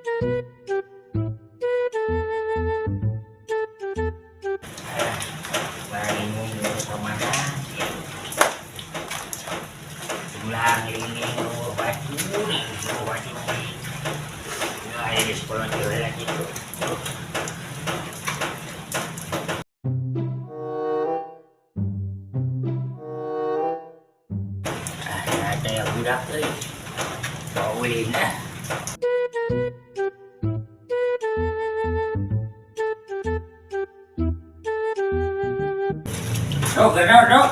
Bingung ka mana. Ulang ini batu, batu. Ya, ayo di sekolah juga lagi tuh. Ah, ada yang budak euy. Bawa ulin ah. Dok, kenal dok.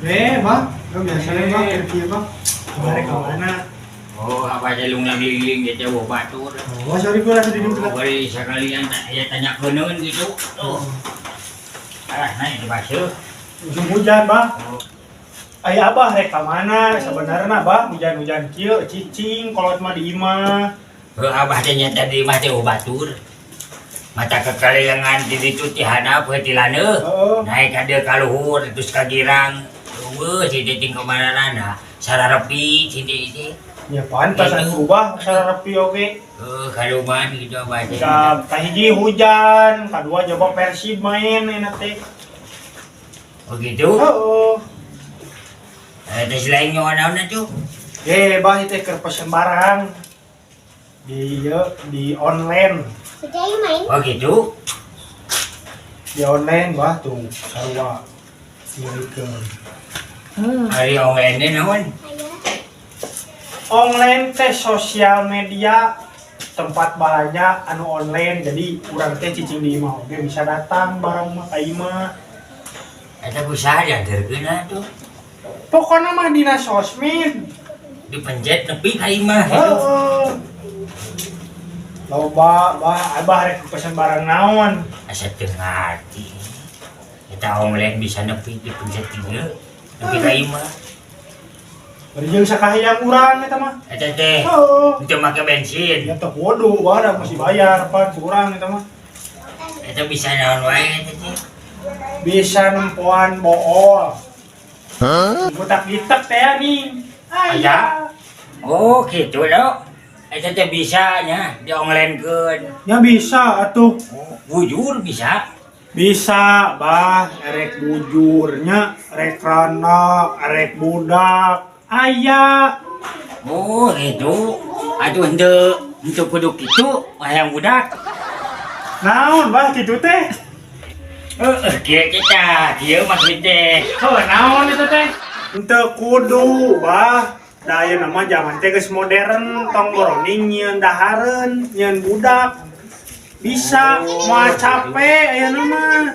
Eh, Bang, lo biasa Bang, kieu Bang. Balik ke mana? Oh, apa aja lu ngeliling gitu, bawa batur. Oh, sorry gua rasa di Oh, bari sekalian ya tanya keun gitu. Oh. Ah, naik di basuh. Musim hujan, Bang. Oh, Aya abah rek ka mana sebenarnya, Bang? Hujan-hujan kieu cicing kolot mah di imah. Heuh, abah teh nyata di imah teh batur. Mata kekaliangan di ditu ti handap heuh ti laneuh. Heeh. Naik ka dieu ka luhur terus ka girang. Eueuh si teh ka mana-mana. Sararepi si teh teh. Ya pantas atuh bah sararepi oge. Heuh, kaluman gitu abah teh. Ka kahiji hujan, kadua coba Persib main enak teh. Oh gitu. Heeh. Eh, teh lain nyawa naon atuh? Eh, bah teh keur pesen barang di ieu, di online. Oh gitu. Di online bah tuh sarua Sieukeun. Ari online teh naon? Online teh sosial media tempat belanja anu online, jadi urang teh cicing di imah oge bisa datang barang mah ka imah. Eta ku saha dianterkeun atuh? Pokoknya mah dina sosmed. Dipencet nepi ka imah gitu. Heeh. Loba bah, abah rek pesen barang naon? Asa teu ngarti. Eta online bisa nepi dipencet dieu nepi ka imah. Bari jeung sakahayang urang eta mah. Eta teh Heeh. teu make bensin. Ya teh kudu bah, da masih bayar pan kurang eta mah. Eta bisa naon wae eta teh? Bisa nempoan bool. Butak gitek teh nih. Aya? Oh gitu dok. Eta teh bisa nya di online keun. Ya bisa atuh. Oh, bujur bisa. Bisa, bah, erek bujurnya, erek rana, erek budak, aya. Oh gitu. Aduh henteu henteu kudu kitu hayang budak. Naon, bah, gitu teh? Heeh, kieu kita, kieu maksud teh. Oh, naon itu teh? Henteu kudu, bah. Da ayeuna mah zaman teh geus modern, tong boroning nyieun dahareun, nyieun budak. Bisa, moal capek ayeuna mah.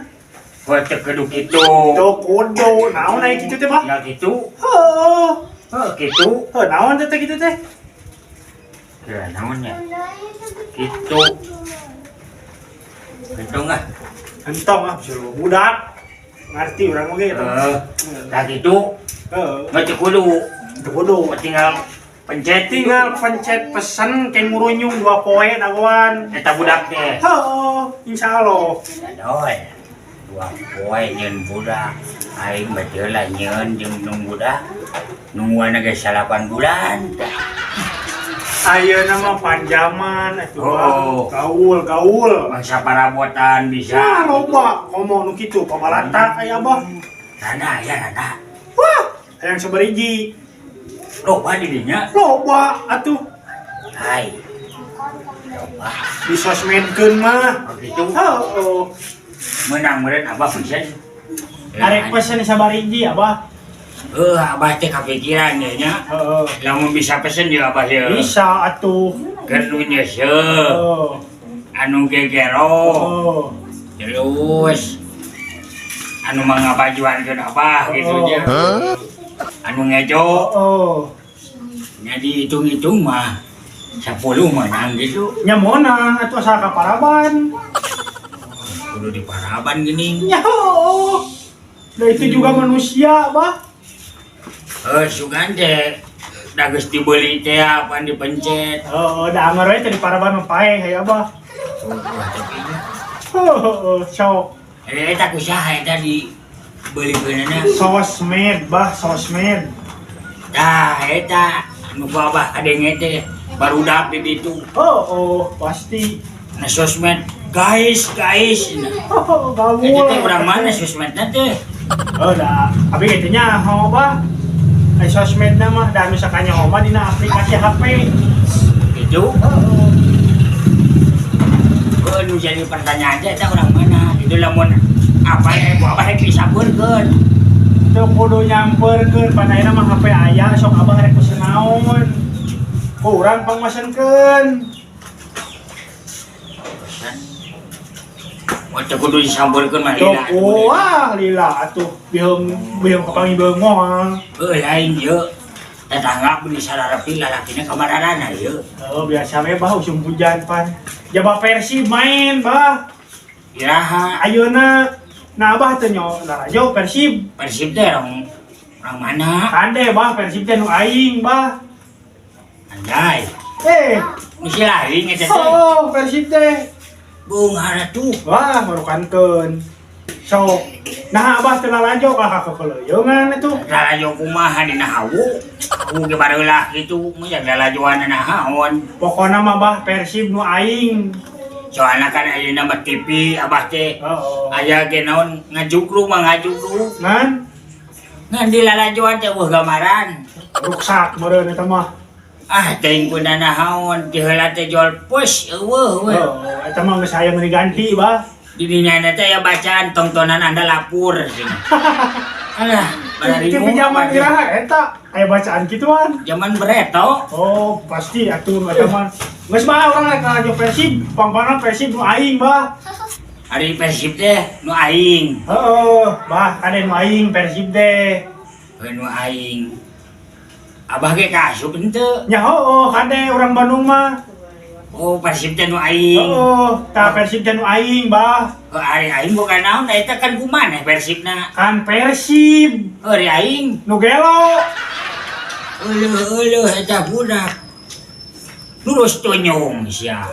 Oh, teu kudu kitu. Teu kudu, naon aya kitu teh, bah? Ya gitu. Heeh. Heuh, gitu. Heuh, naon teh kitu teh? Ya naonnya? Gitu. Entong ah. Entong ah, bisa lu budak. Ngerti urang oge eta. Heeh. Tah gitu. Heeh. Mah teu kudu. Teu kudu. Tinggal pencet. Tinggal pencet pesen ke ngurunyung 2 poe dagoan. Eta budak teh. Heeh, insyaallah. Aduh. 2 poe nyeun budak. Aing mah teu lah nyeun jeung nung budak. Nungguan ge 8 bulan. Ayeuna mah panjaman atuh. Oh. Gaul, gaul. Bangsa parabotan bisa. Ya loba komo nu kitu pabalatak aya abah. Rada aya rada. Wah, hayang sabariji. Loba di dinya. Loba atuh. Hai. Loba. Di sosmedkeun mah. Oh gitu. Heeh. Menang meureun abah pesen. Arek pesen sabariji abah. Heuh, abah teh kapikiran ye nya. Heeh. Lamun bisa pesen ye abah ye. Bisa atuh. Keur nu nyeuseuh, Heeh. anu gegero. Heeh. Terus anu mangabajuankeun abah gitu nya. Anu ngejo. Heeh. Nya dihitung-hitung mah 10 menang gitu. Nya meunang atuh asal ka Paraban. Kudu di Paraban gini. Ya. Da itu juga manusia, bah. Heuh, sugan teh da geus dibeli teh apaan dipencet. Heeh, da anger we teh di Paraban mah paeh aya abah. Oh, tapi nya. Heeh, sok. Eh, eta ku saha eta dibelikeunana? Sosmed, bah, sosmed. Tah, eta anu ku abah kadenge teh. Barudak di ditu. Oh, pasti. Na sosmed, guys, guys. Oh, kamu. Eta teh urang mana sosmedna teh? Oh, dah. Abi kitu nya, ho bah. Ai sosmed na mah da misalkan nya mah dina aplikasi HP. Gitu. Oh. Oh, nu jadi pertanyaan teh eta urang mana? Itu lamun apa ya, bu abah rek disampeurkeun. Teu kudu nyamperkeun pan ayeuna mah HP aya sok abah rek pesen naon. Ku urang pangmesenkeun. Pesan. Oh, teu kudu disampeurkeun mah Teu lila. wah lila atuh bieung bieung kapanggih beungoang. Heuh, lain ieu. Tetangga beli sararepi lalakina kamarana ieu. Oh, biasa we bah usum hujan pan. Jaba Persib main bah. Iraha? Ayeuna nah abah teh nyo larajo Persib. Persib teh orang orang mana? Kade bah Persib teh nu aing bah. Anjay. Eh, Nu si lain eta teh. oh Persib teh. Beunghar tuh. Wah, marukankeun. Sok. Nah, abah teu lalajo ka kakeuleungan itu. Lalajo kumaha dina hawu? Hawu ge bareulah kitu, mun lalajoan naon. Pokona mah bah Persib nu aing. Soalna kan ayeuna mah TV abah teh Oh. aya ge naon ngajukru mah ngajukru. Ngan Ngan di lalajoan teh euweuh gambaran. ruksak meureun eta mah. Ah, teuing kuna naon ti heula teh jual pus euweuh we. Oh, eta mah geus hayang diganti bah. Di dinya teh aya bacaan tontonan Anda lapur cenah. Alah, TV zaman iraha eta aya bacaan kituan. Zaman bereto. Oh, pasti atuh eta mah. Geus mah urang rek lalajo Persib, pangpana Persib nu aing bah. Ari Persib teh nu aing. Heeh, bah kade nu aing Persib teh. Heuh, nu aing. Abah ge kaasup henteu? Nya heueuh kade urang Bandung mah. Oh, Persib teh nu aing. Heeh, tah Persib teh nu aing bah. Oh, ari aing bukan naon, da eta kan kumaneh Persibna. Kan Persib Oh, ari aing. nu gelo. Euleuh eueuh eta budak. Terus tonyong sia.